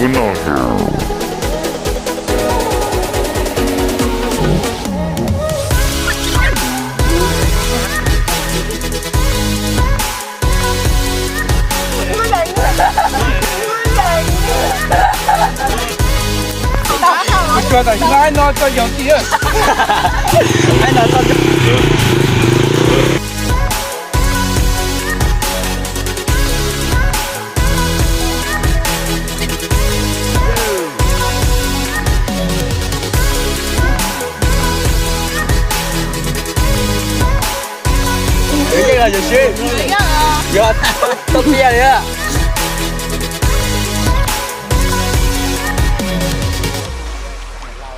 Kuv tsuas tam sim no tso yog tiag. Yog yeej los yog swb? Yog tau tiag li.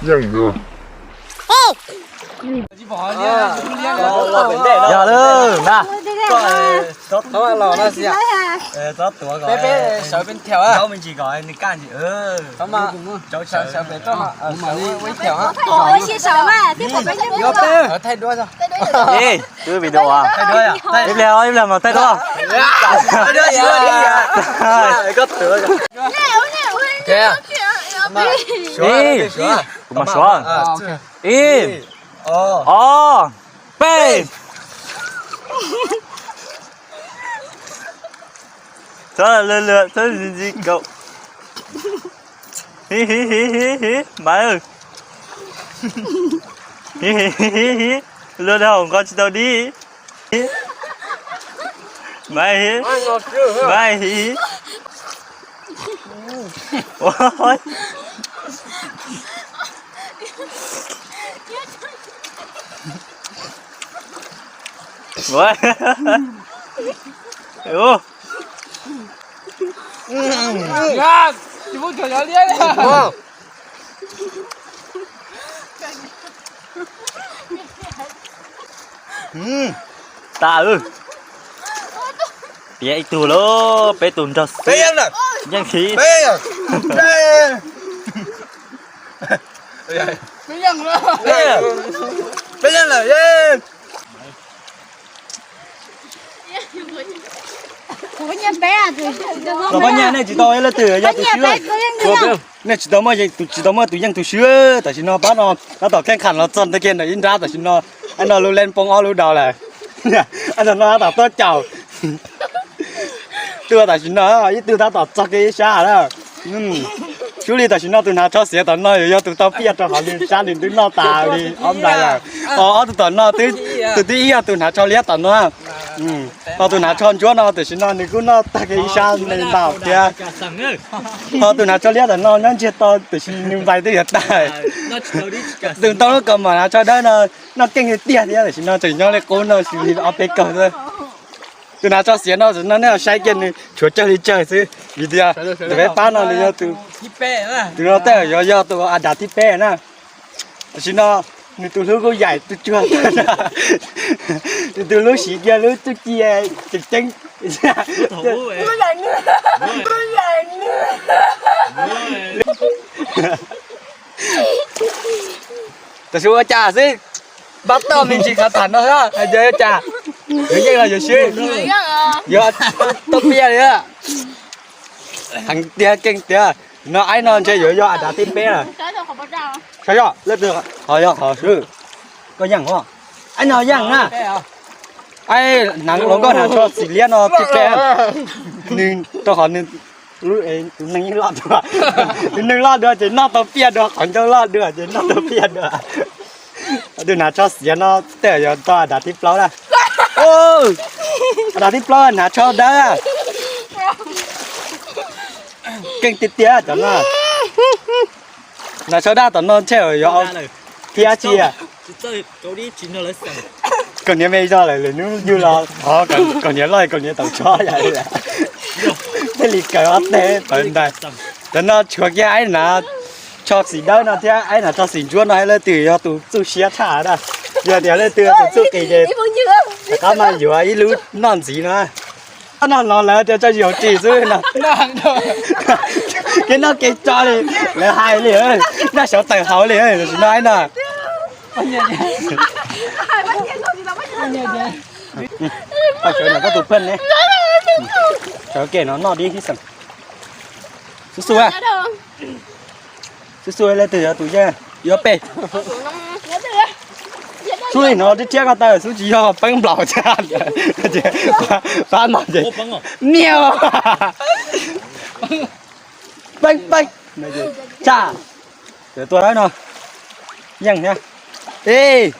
Yog lawm na. Peb, peb sawv peb thiaus. Ib pliag, ib pliag mas thaij duab. Ib, kuv mam suav. Ib, ob, peb. Txhob lwj lwj, txhob ntxi ntxi kaum. Hiv hiv hiv hiv hiv, Maiv. Hiv hiv hiv hiv, luag dag nqos tsis tau dib. Maiv hiv, Maiv hiv. Tas, piav ib tug lauj, peb tus nrog xwb. Yeej khiv. Los pab nyiaj nej tsis tau leej twg yog tus swb. Nej tsis tau muaj, tsis tau muaj tus yeej tus swb. Tam sim no pab no tab tom kheej kham los txog ntawm kiag ntawm ib nrab tam sim no, no lub leej poob ob lub daus lawm. Tam no tab tom tuaj caum. Tus tam sim no ib tug tab tom txog kiag ib sab na. Xyov li tam sim no tus hnav tsho xiav tom no yuav yog tus tau piaj rau qhov nws sab nws twb noj tas li ob nplais lawm. Ho ob tug tom no, tus thib ib yog tus hnav tsho liab tom no. Ho tus hnav tsho ntsuab no tam sim no nws kuj noj tag kiag ib sab li ntau thiab. Ho tus hnav tsho liab tom no nyob ntsiag to tam sim nws nplais twb yuav tag. Tus tau lub kaus mom hnav tsho dawb no noj keej tiag tiag thiab tam sim no tseem nyob li qub no xws li ob peb kaug xwb. Tus hnav tsho xiav no tam sim no nej saib kiag nws tshuav tsawg li tsawg xwb vim tias tus peb pab no nws yog tus, tus no tej zaum yuav yog tus a dam thib peb na. Tam sim no nws tus hlub kuj yaim tsuag tsuag, nws tus hlub siv kiag lub txuj ci tseem ceeb. Tam sim ua cas xwb, npaj toj me ntsis qhov tham no xwb hais tias ua cas, yuav yeej los yuav swb, yuav tau piaj li. Heev tiag keej tiag, no aib no ntshe yuav yog a dam thib peb na. Ho yog qhov swb, koj yeej os, aib no yeej na. Aib hnav hluas nkauj hnav tsho xim liab no thib peb, nws rau qhov nws, tus neeg yeej loj dua, tus neeg loj dua ces noj tau piaj dua, qhov ncauj loj dua ces noj tau piaj dua. Tus hnav tsho xiav no tej zaum yuav tau a dam thib plaub na. A dam thib plaub hnav tsho dawb. Keej tiag tiag cov no. Hnav tsho dab tom no ntshe yuav thib dab tsi. Kaus hniav me zog lawm lwm hnub yug los kaus hniav loj kaus hniav tau tshob yom. Thiaj li kaus ob teg pawv ntais. Cov no tshuav kiag aib hnav tsho xim dawb no thiab aib hnav tsho xim ntsuab no, leej twg yog tus txuj siab tshaj na. Yog tias leej twg tus txuj qis ces rov qab mas yuav ib lub noj ntxiv no. Noj no lawv tias tso zaum tsis xwb no. Kev noj kev tso li, lawv hais li, noj xyov tawm hauv li, tam sim no aib no. Koj sawv ntawm koj tus phej ne. Sawv ke no noj dib tib xeem. Xub xub, xub xub leej twg yog tus yeej yuav peb. Xub li no thiab thiab ko taw xub tsis yog peeb nplaum thiab. Pab no ces niam, peeb peeb, tsa, tua no, yeej thiab. Ej,